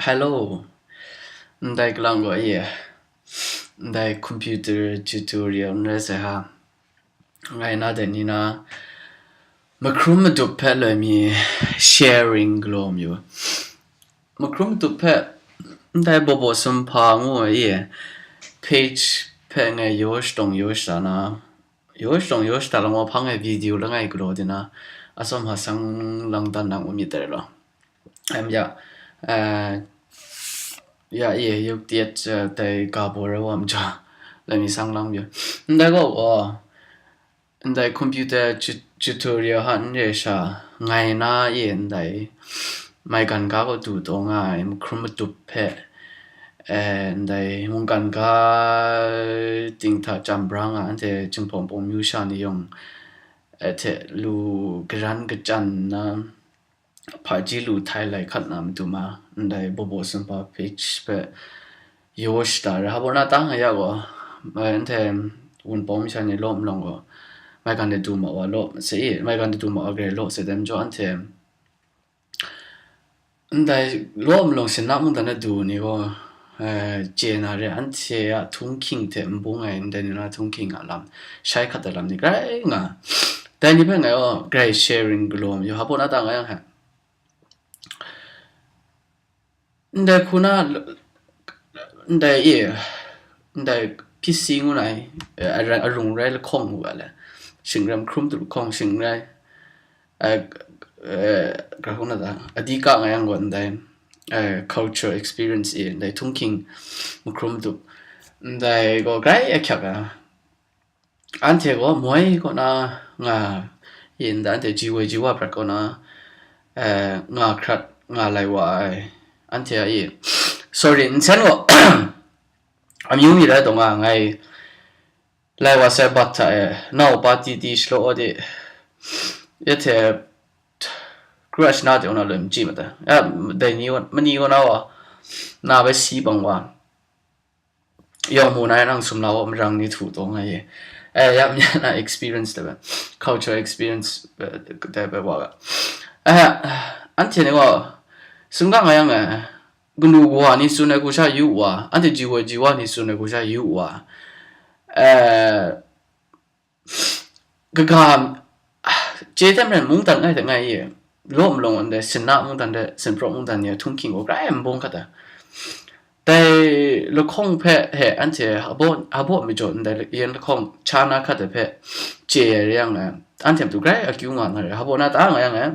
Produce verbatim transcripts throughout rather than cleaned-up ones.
Hello. Ndai kalang gaw e. Ndai computer tutorial n rai sai ha. Ngai na dai ni na mahkrum madup hpe loi mi sharing galaw mayu. Mahkrum madup hpe ndai Bobo Sumhpa ngu ai e. Page hpe ngai yaw shadawng yaw shada na, yaw shadawng yaw shada lang wa hpang ai video langai galaw di na, atsawm hpa sang lang dan na ngu myit dai law. Em, ya, eh, ya, e, yuk tiet, eh, dai ga baw rai wa majaw, lai mi sang lang yu. Ndai gaw, gaw, ndai computer tu-, tutorial hta n re sha, ngai na e ndai maigan ga gaw du taw nga ai, mahkrum madup hpe, eh, ndai mungkan ga ting hta chyam bra nga, anhte Jinghpaw Wunpawng myu sha ni yawng, eh, hte lu garan kachyan na, hpaji lu htai lai hkat na matu ma, ndai Bobo Sumhpa page hpe yaw shada ra. Hpa na tang a ya gaw, eh, anhte Wunpawng masha ni law malawng gaw, maigan de du ma wa law, se e, maigan de du ma wa grai law, se dem jaw anhte, ndai law malawng sinna mungdan na du ni gaw, eh, chye na re, anhte a htunghking hte n bung ai ndai ni na htunghking a lam, shai hkat ai lam ni grai nga. Dai ni hpe ngai gaw grai sharing galaw mayu, hpa na ta nga yang hte. Ndai hku na, ndai e, ndai P C ngu na ai, eh, arung rai lahkawng ngu ga le, shingrem hkrum tu lahkawng shing rai, eh, eh, ga hku na ta, a di ka nga yang gaw ndai, eh, culture experience e, ndai htunghking mahkrum tu, ndai gaw grai ahkyak ai. Anhte gaw moi kaw na nga, yin da anhte ji woi ji wa prat kaw na, eh, nga hkrat nga lai wa ai. Anhte a e, sorry, nsen gaw, amyu mi rai taw nga ngai, lai wa sai bat hta e, nau pa ti ti shalaw aw de, ya hte, crush na de na loi machyi mata. Ya, dai ni wa, mani wa na wa, na bai si bang wa. Yawng mu na nang sumla wa marang ni htu taw nga ye. Eh, ya mya na experience de ba, cultural experience, eh, de ba wa ga. Eh, anhte ni gaw, sumga nga yang, eh, kanu kawa ni tsun ai hku sha yu wa, anhte ji woi ji wa ni tsun ai hku sha yu wa, eh, kaga, chye hte maren mungdan ngai hte ngai ye, law malawng ndai sinna mungdan hte sinpraw mungdan ni a htunghking gaw grai n bung hkat ai. Dai lahkawng hpe he anhte hpaw, hpaw majaw ndai yen lahkawng cha na hkat ai hpe chye ai re yang, eh, anhte matu grai akyu nga na re, hpaw na ta nga yang, eh,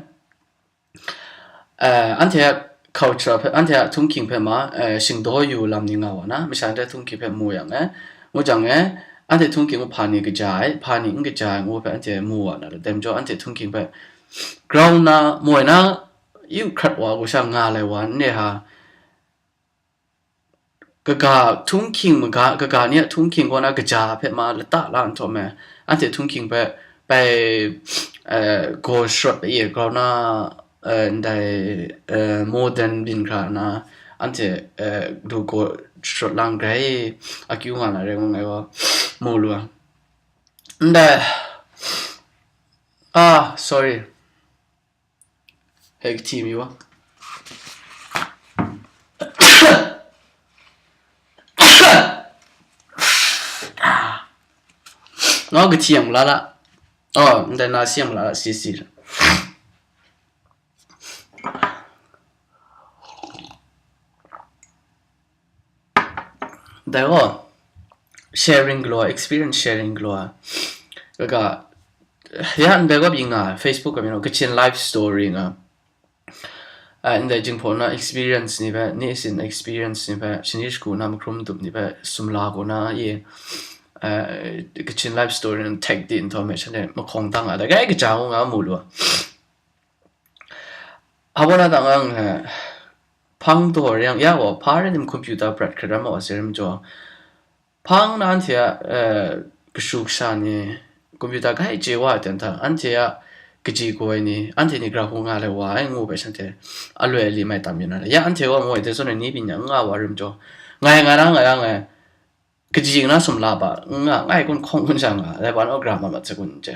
eh, anhte a culture hpe, anhte a htunghking hpe ma, eh, shingdaw yu lam ni nga wa na, masha ni hte htunghking hpe mu yang, eh, ngu jang, eh, anhte htunghking hpa ni kaja ai, hpa ni n kaja ai ngu hpe anhte mu wa na, dem jaw anhte htunghking hpe grau na, moi na, yu hkrat wa, gu sha nga lai wa, n re ha, kaga htunghking maga, kaga ni a htunghking kaw na kaja hpe ma lata la nhtawm e, anhte htunghking hpe bai, eh, gaw sharawt ai grau na, eh, ndai, eh, modern byin hkra na, anhte, eh, du gaw sharawt lang grai akyu nga na rai ngu ngai gaw mu lu ai. Ndai, ah, sorry. Hek ti mi wa. Nga ga ti yang la la. Oh, ndai na si yang la la si si. Dai gaw, sharing galaw, experience sharing galaw. Kaga, ya ndai gaw byi nga, Facebook ka mi no, Kachin life story nga. Ah, ndai Jinghpaw na experience ni hpe, ni sin experience ni hpe, shani shagu na mahkrum dup ni hpe, sumla gaw na ye, eh, Kachin life story na tag di nhtawm e, shanhte mahkawng dang a, dai gai kaja ngu nga mu lu. Hpa na ta nga, eh, hpang taw re yang, ya gaw, hpa rai tim computer prat hkrit ram maw, se ram jaw, hpang na anhte a, eh, kashu kasha ni, computer grai chye wa ai ten hta, anhte a kaji kaw ai ni, anhte ni grau hku nga lai wa ai ngu hpe shanhte aloi ali mai tam yu na, ya anhte gaw moi hte zawn ai ni byin yang n nga wa rim jaw, ngai nga na nga yang, eh, kaji nga na sumla ba, n nga, ngai kun hkawng kun sha nga, dai ba naw gra mat mat sa kun n chye.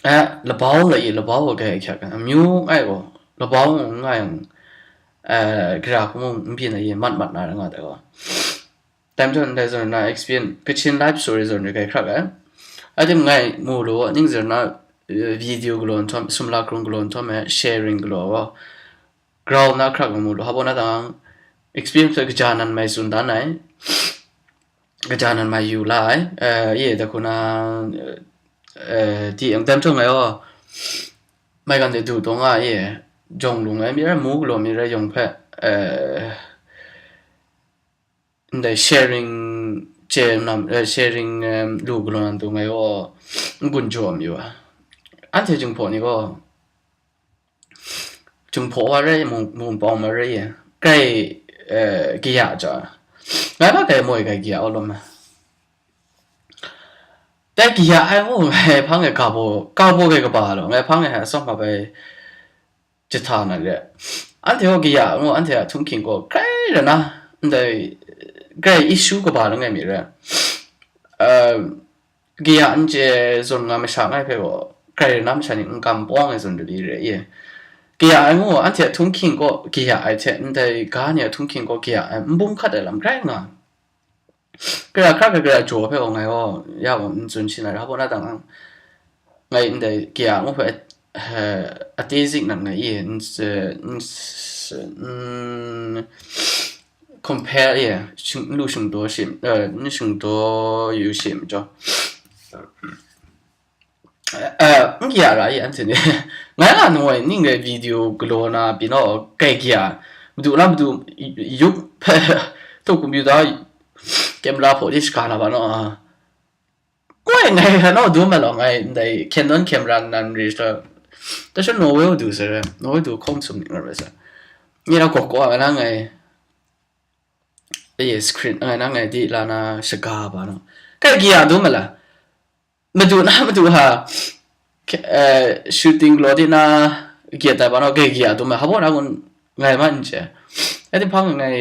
Eh, labau la i, labau wa gai hkyak, amyu ngai gaw, labau n nga yang, eh, gara hku mung n byin ai, mat mat na ra nga ai gaw. Dai majaw ndai zawn na experience, Kachin life story zawn re kai hkrak ai. Adim ngai mu lu, ning zawn na, eh, video galaw nhtawm, sumla hkrung galaw nhtawm e, sharing galaw gaw, grau na hkrak nga mu lu, hpa na dang experience hpe kaja nan mai tsun dan ai, kaja nan mai yu la ai, eh, ye da hku na, eh, di yang dan htung ai aw, mai gan de du dawng a ye, jawng lung ai mi rai, mu galaw mi rai yawng hpe, eh, ndai sharing chye nam, eh, sharing, em, lu galaw nan dung ai aw, n gun jaw mi wa. Anhte Jinghpaw ni gaw, Jinghpaw wa rai, mung, mung pawng ma rai, grai, eh, kaya ja. Ngai hpa grai moi grai kaya aw lawm ai. Dai kaya ai ngu ngai hpang e ga baw, ga baw grai kaba law, ngai hpang e hpa atsawm hpa bai jahta na re. Anhte gaw kaya ngu, anhte a htunghking gaw grai ra na, ndai, grai issue kaba langai mi re. Um, kaya n chye zawn nga masha ngai hpe gaw, grai ra na masha ni n kam pawng ai zawn rali re ye. Kaya ai ngu, anhte a htunghking gaw kaya ai hte, ndai ga ni a htunghking gaw kaya ai, n bung hkat ai lam grai nga. Gara hkra hkra gara jaw hpe gaw ngai gaw, ya gaw n tsun shi na ra, hpa na dang ang, ngai ndai kaya ngu hpe, eh, ate zik nan ngai i, n s-, n s-, n compare ye, shing, n lu shingdaw shi, eh, n shingdaw yu shi majaw. Eh, n kaya ra i anhte ni. Ngai nga nang wai ning rai video galaw na pyi naw, kai kaya. Madu na madu yup hpe, to computer camera hpaw di shaga na ba naw. Koi ngai hkra naw dum ai law, ngai ndai Canon camera nan ri sa. Tasha Norway u du sa ra, Norway du hkawng sum ning rai sa. Ngi na kok kok ai na ngai, eh, screen ngai na ngai di la na shaga ba naw. Kai kaya dum ai la. Madu na madu ha, ke-, eh, shooting galaw di na, kaya tai ba naw, kai kaya dum ai, hpa na kun ngai man n chye. Ai di hpang ngai,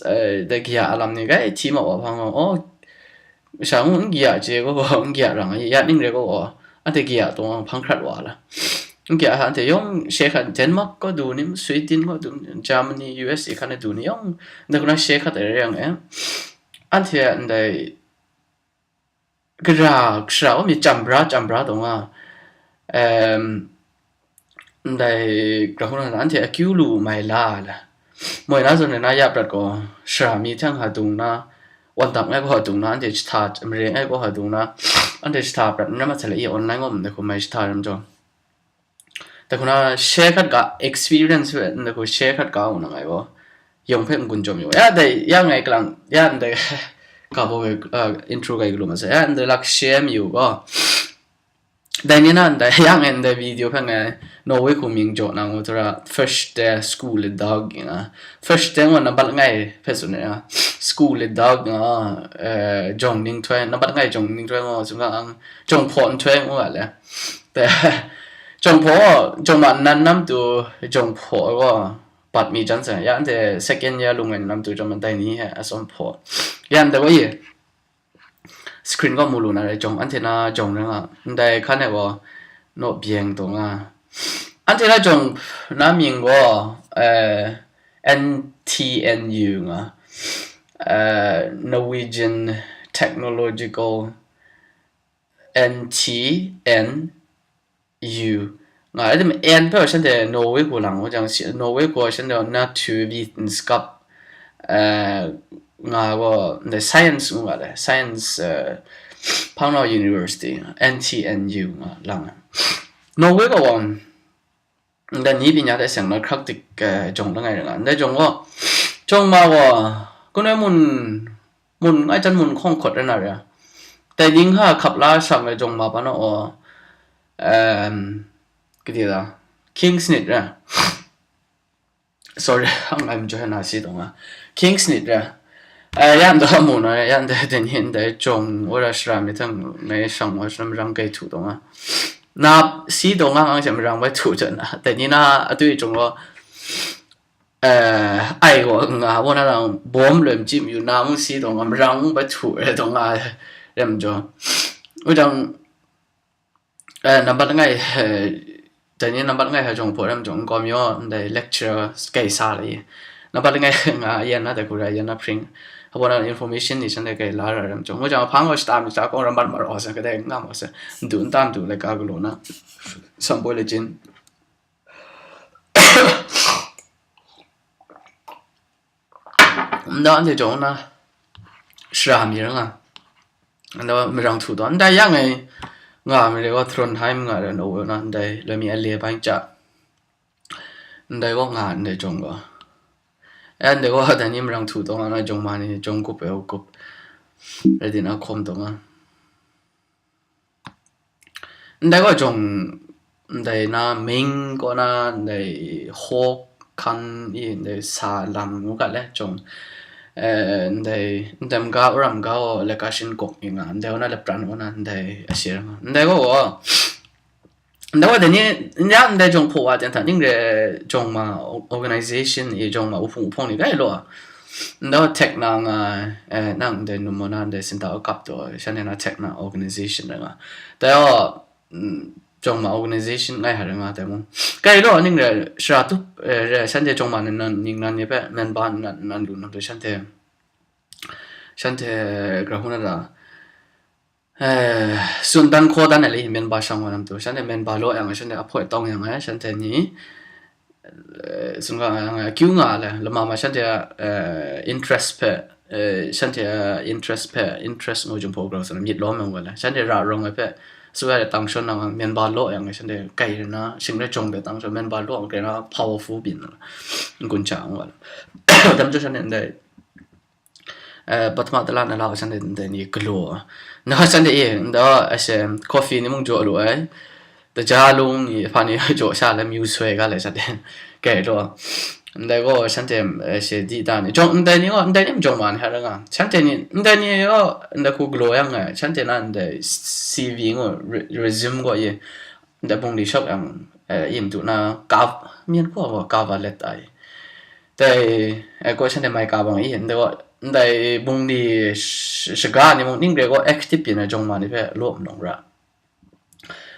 eh, dai kaya a lam ni, kai hti ma wa hpang, oh, sha ngu n kaya chye gaw, n kaya rang, ya ning re gaw, anhte kaya tawng hpang hkrat wa la. N kaya hta anhte yawng she hkrat, Denmark kaw du ni, Sweden kaw du ni, Germany, U S A hkan e du ni yawng, ndai hku na she hkrat ai rai yang e. Anhte a ndai, gara, shara wa mi chyam bra, chyam bra taw nga, em, ndai, gara hku na, anhte akyu lu mai la ai la. Moi na zawn na ya prat gaw, shara mi hte nga dung na, wan dap ngai gaw dung na, anhte jahta, mare ngai gaw dung na, anhte jahta prat n ram ma hte la, i online gaw ndai hku mai jahta ram jaw. Dai hku na share hkrat ga experience hpe ndai hku share hkrat ga u na ngai gaw, yawng hpe n-gun jaw mi wa. Ya dai, ya ngai kalang, ya ndai, ga baw, uh, intro ga i galu ma sai, ya ndai lak share mi u gaw. Dai ni na ndai, ya ngai ndai video hpe ngai Norway hku mying jaw na ngu tura, first day school le dog nga. First day ngu nambat langai hpe tsun ai ya. School le dog nga, eh, jawng ning htoi, nambat langai jawng ning htoi ngu, tsun ga ang, jawng hpaw nhtoi ngu ga le. Te, jawng hpaw, jawng ma nnan nam tu, jawng hpaw ai gaw, bat mi jan sai, ya anhte second year lung ai nam tu jawng ma dai ni he, atsawm hpaw. Ya ndai gaw i, screen gaw mu lu na rai jawng, anhte na jawng rai nga, ndai hkan e gaw, naw byeng taw nga. Anhte na jawng na mying gaw, eh, N T N U nga, eh, Norwegian Technological N T N U. Nga, adim N hpe shanhte Norway hku lang u jang, si-, Norway hku shanhte Naturvitenskap, eh, nga gaw, ndai science ngu nga le, science, eh, Hpangau University, N T N U nga lang. Norway gaw, um, ndai ni byin ya dai seng na hkrak dik, eh, jawng langai rai nga. Ndai jawng gaw, jawng ma gaw, kun ai mun, mun ngai jan mun hkawng hkawt rai na rai. Dai ning ha hkap la shang ai jawng ma pa na aw, em, kadi da, King's Nit rai. Sorry, ang ai majaw na si dawng a. King's Nit rai. Eh, yan da mu na, yan da, dai ni ndai jawng wa ra shara mi hte ngai shang wa shara marang kai htu dawng a. Na si dawng a, ngang hte marang bai htu jan a. Dai ni na, atui jawng gaw, eh, ai gaw nga, wa na lang bawm loi machyi mayu na mung si dawng a, marang mung bai htu rai dawng a, rai majaw. Wudang, eh, nambat langai, eh, Dai ni nambat langai hta jawng hpaw ram jawng, nkau mi yaw ndai lecture kai sa la i. Nambat langai nga yan na dai hku ra yan na hpring. Hpa na information ni shanhte kai la ra ram jawng. Ngu jang hpang gaw shata mi sa kawng rambat mar aw sa kadai nga ma sa. Ndu nta ndu laika galaw na. Sampoi le jin. Nda anhte jawng na shara mi ra nga. Nda mirang htu taw ndai yang ai nga mi re wa Trondheim nga ra no na ndai lami ale bai cha. Ndai wa nga ndai jawng ga. E ndai wa dai ni mirang htu taw nga na jawng ma ni jawng kup e kup. Re din a khawm taw nga. Ndai gaw jawng, ndai na ming kaw na, ndai hawk hkan i, ndai sa lam ngu gat le jawng, eh, ndai ndam ga, uram ga, o, leka shin kok mi nga, ndai wa na lapran wa na, ndai ashir nga. Ndai gaw, ndai wa dai ni, nya ndai jawng hpaw wa ten hta, ning re jawng ma o-, organization i jawng ma uhpung uhpong ni gai law, ndai wa tek na nga, eh, nang ndai num wa na, ndai sinta wa kap taw, shan na tek na organization ra nga. Dai wa, mm, jawng ma organization ngai hara nga tai mung. Kai law ning re shara tup, eh, re shanhte jawng ma nan, nan, ning nan ni hpe, member nan, nan lu nam tu shanhte, shanhte gra huna da, eh, sun dan hkaw dan ai le member shang wa nam tu, shanhte member law yang, shanhte appoint tawng yang ai, shanhte ni, eh, sun ga yang ai, kyu nga le, lama ma shanhte, eh, interest hpe, eh, shanhte, eh, interest hpe, interest ngu jung hpaw grau sa na, myit lawm yang wa le, shanhte ra rawng ai hpe, su ai tang shawn nang, member law yang, shanhte kai na, shing rai jawng de tang shawn, member law yang, kai na, powerful byin na, n gun cha yang wa le. Dam jaw shanhte ndai, eh, patma tala na la shanhte ndai ni galaw. Na shanhte e, nda, ashe, coffee ni mung jaw lu ai. Daja lung i hpa ni jaw sha lam yu soi ga le shanhte. Kai law. Ndai gaw shanhte, eh, she di da ni. Jawng, ndai ni gaw, ndai ni jawng ma ni hara nga. Shanhte ni, ndai ni gaw, ndai hku galaw yang nga. Shanhte na ndai C V ngu, re-, resume gaw i. Ndai bungli shawk yang, eh, i matu na, ka, myen gaw gaw cover letter ai. Dai, eh, gaw shanhte mai ka bang i. Ndai gaw, ndai bungli sh-, shaga ni mung, ning re gaw active yin ai jawng ma ni hpe law malawng ra.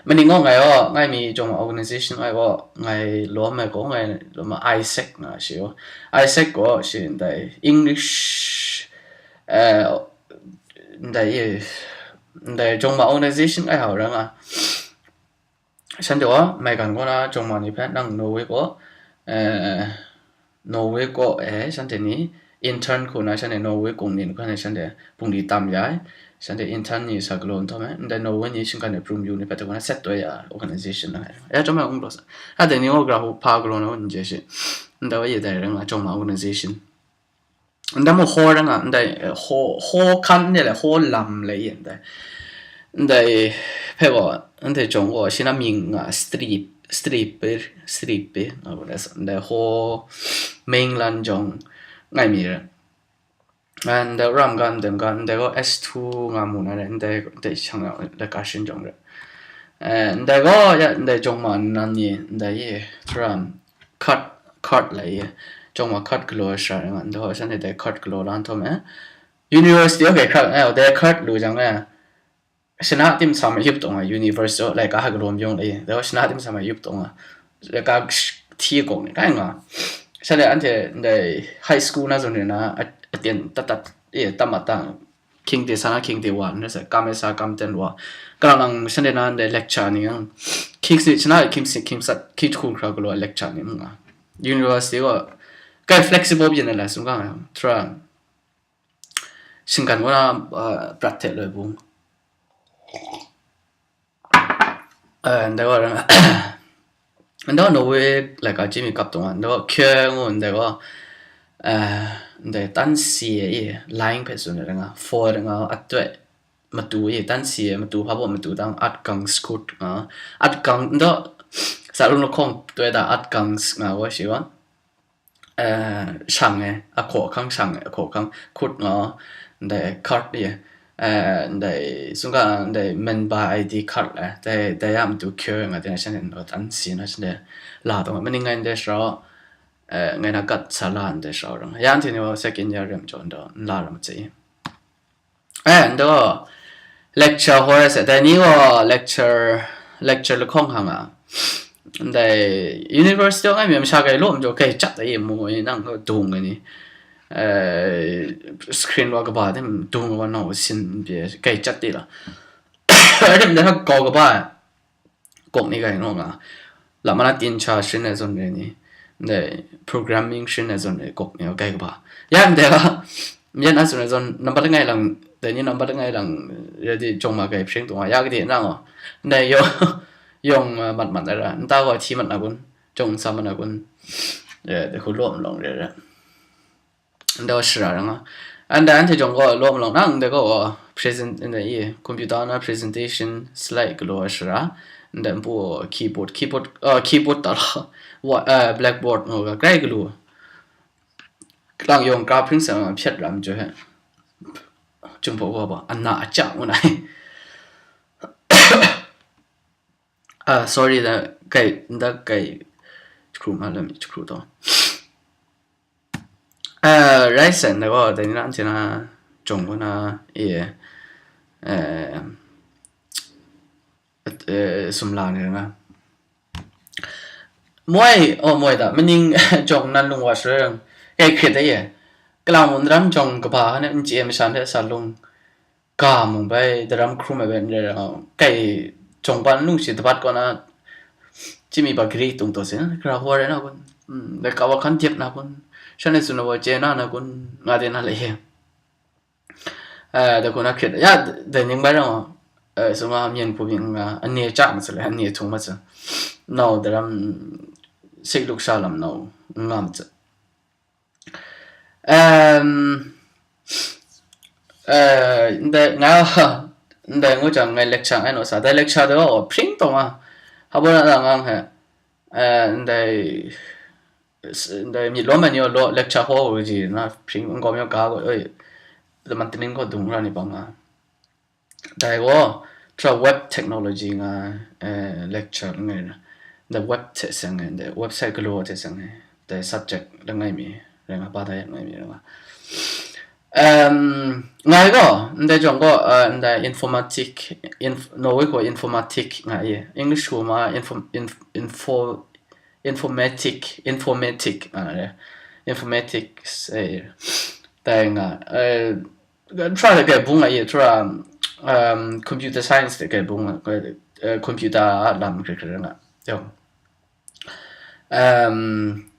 Maning gaw ngai gaw, ngai mi jawng ma organization ngai gaw, ngai lawm ai gaw, ngai lawm ai Isaac nga shi gaw. Isaac gaw shi ndai English, eh, ndai, ndai jawng ma organization ngai hau ra nga. Shanhte gaw, maigan gaw na jawng ma ni hpe nang Norway gaw, eh, Norway kaw e shanhte ni intern hku na shanhte Norway kung ni hkan e shanhte bungli tam ya ai, shanhte intern ni sa galaw nhtawm e, ndai Norway ni shinggan e prum yu ni hpe hta na set toi ya ai organization na ai. Ya chyawm ai ung law sa. A dai ni gaw gra hpa galaw na n je shi. Ndai wa ye dai rai nga jawng ma organization. Ndai mung hall rai nga, ndai, eh, hall, hall hkan ni le, hall lam le ye ndai. Ndai hpe gaw, ndai jawng gaw, shi na mying nga, strip, stripper, stripper, nga gaw, ndai hall, main lan jawng, ngai mi rai. Ndai ram ga, ndai ga, ndai gaw S two nga mu na rai, ndai, ndai shang na, ndai ka shin jawng rai. Eh, ndai gaw, ya, ndai jawng ma nan ni, ndai ye, tram, cut, cut lai ye, jawng ma cut galaw ai sara rai nga, ndai gaw, shanhte dai cut galaw la nhtawm e, university, okay, cut, eh, dai cut lu jang e, shana tim sa ma yup tawng a, university, like, a ha galaw yawng lai ye, dai gaw, shana tim sa ma yup tawng a, like, a sh-, hti kawk ni, kai nga, shanhte anhte, ndai, high school na zawn rai na, a, aten tat tat, e, tam a tang, King de sa na, king de wa, na sa, kam e sa, kam ten wa. Ka lang lang, shanhte na, ndai lecture ni yang, king si, shana, king si, king sat, king hku hkra galaw lecture ni, nga. University wa, kai flexible yin na la, sung kang, tra. Shinggan wa na, uh, prat hte loi bung. Eh, ndai gaw, ndai gaw Norway, like, a, Jimmy kap tawng a, ndai gaw, kye ngu, ndai gaw, eh, ndai tan si e i, line hpe tsun ai nga, four nga, atwe, matu i, tan si e, matu hpa baw matu dang, at gang scoot nga, at gang, ndai, sa rung lahkawng twe da, at gang nga wa shi wa. Eh, shang e, a hkaw hkang shang e, a hkaw hkang, kut nga, ndai card e, eh, ndai, sung ga, ndai member I D card e, dai, dai ya matu cure nga, dai na shanhte nau tan si na shanhte la tawng, maning ngai ndai shara, eh, ngai na gat sa la ndai shara rang. Ya nhtini wa second year rem jaw nda, n la ram tse. Eh, ndo, lecture hall se, dai ni gaw lecture, lecture lahkawng hkang a, ndai university wa ngai mi masha kai law majaw kai chat ai mu ai nang dung ai ni, eh, screen wa kaba de dung wa nau sin pye kai chat de la. Ai dem de ha kau kaba ai. Kok ni kai nau nga. La mana tin cha shin ai zon re ni. Ndai programming shin ai zon re kok ni kai kaba. Ya ndai la. Myen a zon re zon number ngai lang, dai ni number ngai lang, ya di jong ma kai pring tung ya kade nang o. Ndai yo yong uh, mat mat ai ra. Nta wa thi mat na kun. Jong sa mat na kun. Ya de ku lom long re re. Nda shara rang a. Anda anhte jong gaw lawm long nang nda gaw present in the computer na presentation slide galaw shara. Nda mpu keyboard, keyboard, uh, keyboard ta la. Wa, uh, blackboard no ga grai galu. Klang yong ka pring sa phyat ram jo he. Jung po ba ba ana a chang una. Ah, sorry da kai nda kai chukru ma lam chukru to. Eh, rai san da gaw, dai ni na anhte na jong gaw na, e, eh, eh, sumla ni na. Moi, oh, moi da, maning jong nan lung wa shurai rang, kai hkrit da ye. Kalang wun ram jong kaba, ne, n chye masha hte sa lung, ga mung bai, daram hkrum ai bai, n rai rang, kai jong ban lung shi dabat kaw na, Jimmy ba gri tung to se, kra hua rai na kun, mm, da ka wa kan diap na kun, shan e tsun na wa chye na na kun, nga de na le he. Eh, da kun a hkrit, ya, da ning bai rang, eh, sung a myen hku bing nga, ane chak ma se le, ane chung ma se. Nau daram, sik luk sha lam nau, nga ma se. Um, eh, ndai nga, ndai ngu jang ngai lecture ai no sa, dai lecture de, oh, pring tong a, habo na da ngang he, eh, ndai, s-, ndai mi lo ma ni lo lecture ho ji na pring ngom yo ga go, oi, man tening ko dung ra ni bang a. Dai gaw, tra web technology nga, eh, lecture ngai na. The web te seng ngai, the website galaw te seng ngai, the subject la ngai mi, rai nga ba da yak ngai mi, rai nga. Um, ngai gaw, ndai jong gaw, uh, ndai informatic, inf-, Norway ko informatic nga ye. English ko ma info-, inf-, info-, informatic, informatic, uh, informatics, eh, dai nga, eh, tra de kai bung a ye, tra, um, computer science de kai bung a, eh, computer a lam kre kre nga. Yong. Um,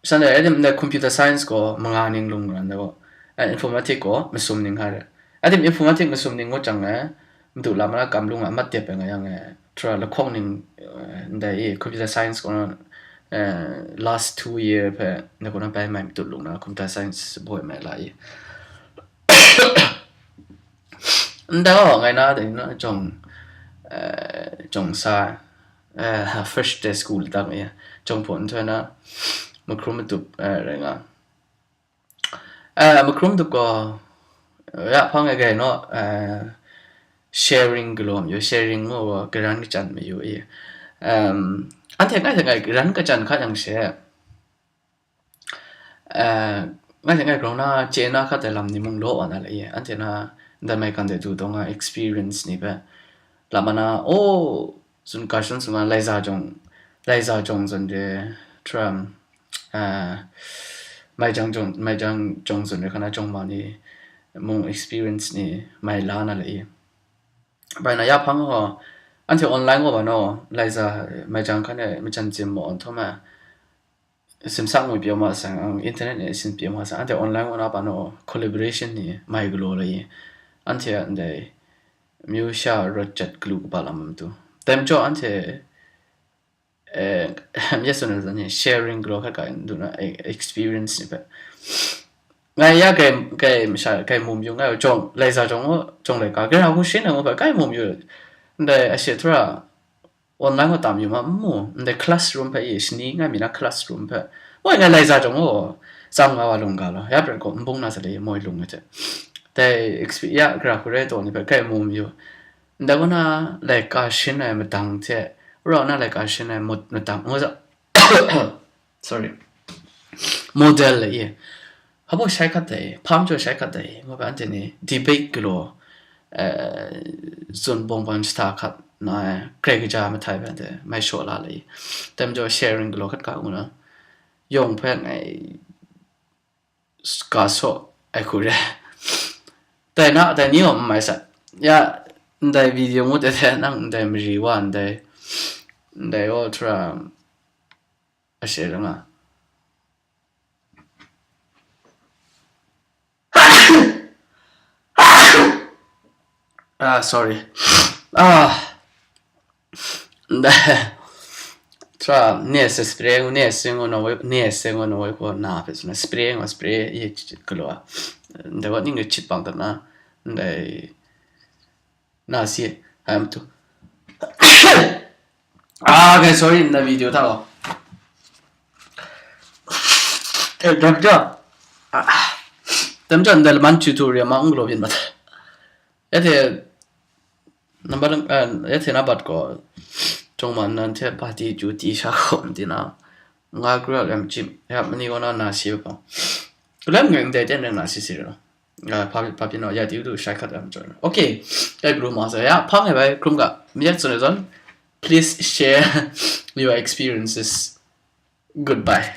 shan de, eh, computer science ko manga ning lung ran de ko. Eh, informatic ko masum ning ha de. Adim informatic masum ning ko chang, eh, madu lam na kam lung a mat dep nga yang, eh, tra lahkawng ning, eh, ndai, eh, computer science ko na, eh, last two year pe na ko na bai mai madu lung na computer science boy mai la i. Nda gaw ngai na dai na jong, eh, jong sa, eh, first day school dang ya, jong pon thoi na, makrum matup, eh, rai nga. Eh, makrum matup gaw, eh, ya hpang e gai no, eh, sharing galawm yu, sharing ngu gaw garan kachan mayu i. Um, anhte ngai hte ngai garan kachan hka yang she, eh, ngai hte ngai grau na, chye na hkat ai lam ni mung law wa na le ye, anhte na, ndai mai kan de du dawng a experience ni hpe, lam ana, oh, zun ka shun sung a, laiza jong, laiza jong zun de, tram, ah, mai jang jong, mai jang jong zun de hka na jong ma ni mung experience ni mai la na le ye. Bai na ya hpang gaw, anhte online gaw ba naw, laiza mai jang hkan e majan sim maw, n htaw ma, simsak ngwi pyaw ma sang, ang internet e sin pyaw ma sang, anhte online wa na pa naw collaboration ni mai galaw lai i, anhte a ndai amyu sha rawt jat galu kaba lam a matu. Dai majaw anhte, eh, yes or no, sharing galaw hkat ka du na, eh, experience ni hpe. Ngai ya kai, kai masha, kai mum yu, ngai jong, laiza jong, jong lai ka, kai hku shin ai ngu hpe, kai mum yu, ndai ashe tura, online wa tam yu ma, n mu, ndai classroom hpe ye shani ngai mi na classroom hpe. Moi ngai laiza jong o, tsam nga wa lung ga lo, ya prat gaw n bung na sa le moi lung ai hte. Dai expe-, ya gra hku rai taw ni hpe kai mu mayu. Ndai gaw na laika shin ai madang hte, rau na laika shin ai mut-, madang, ngu za, sorry, model le ye. Habo shai hkat dai, hpa majaw shai hkat dai, ngu hpe anhte ni debate galaw, eh, zun bawng ban shata hkat, na, grai kaja mahtai bai de, mai shaw la le. Tem jo sharing galaw khat ka ngu na. Yawng hpe ngai s-, ka saw ai hku re. Dai na, dai ni awm mai sa. Ya, ndai video ngut de, nang ndai mari wa, ndai, ndai all tra, a share nga. Ah, sorry. Ah. Tra, ne se spray ngu, ne se ngu na wai, ne se ngu na wai ko na pe suna spray ngu, spray ye galaw. Ndai wa ning chit pang ta na. Ndai na si, ai am tu. Ah, okay, sorry, na video ta lo. Eh, dam ja. Ah, dam ja, ndai laman tutorial ma ung lo bin bat. Ya te, number, eh, ya te na bat ko. Chong man nan te party ju ti sha ko, di na. Nga kru ya lem chim, ya mani ko na na si ko. Lem ngai ndai ten na si si lo. Ah, papi, papi no, ya ti du shai khat am chon. Okay, ya gru ma sa ya, pang ya bai, krum ga, mi ya zon zon. Please share your experiences. Goodbye.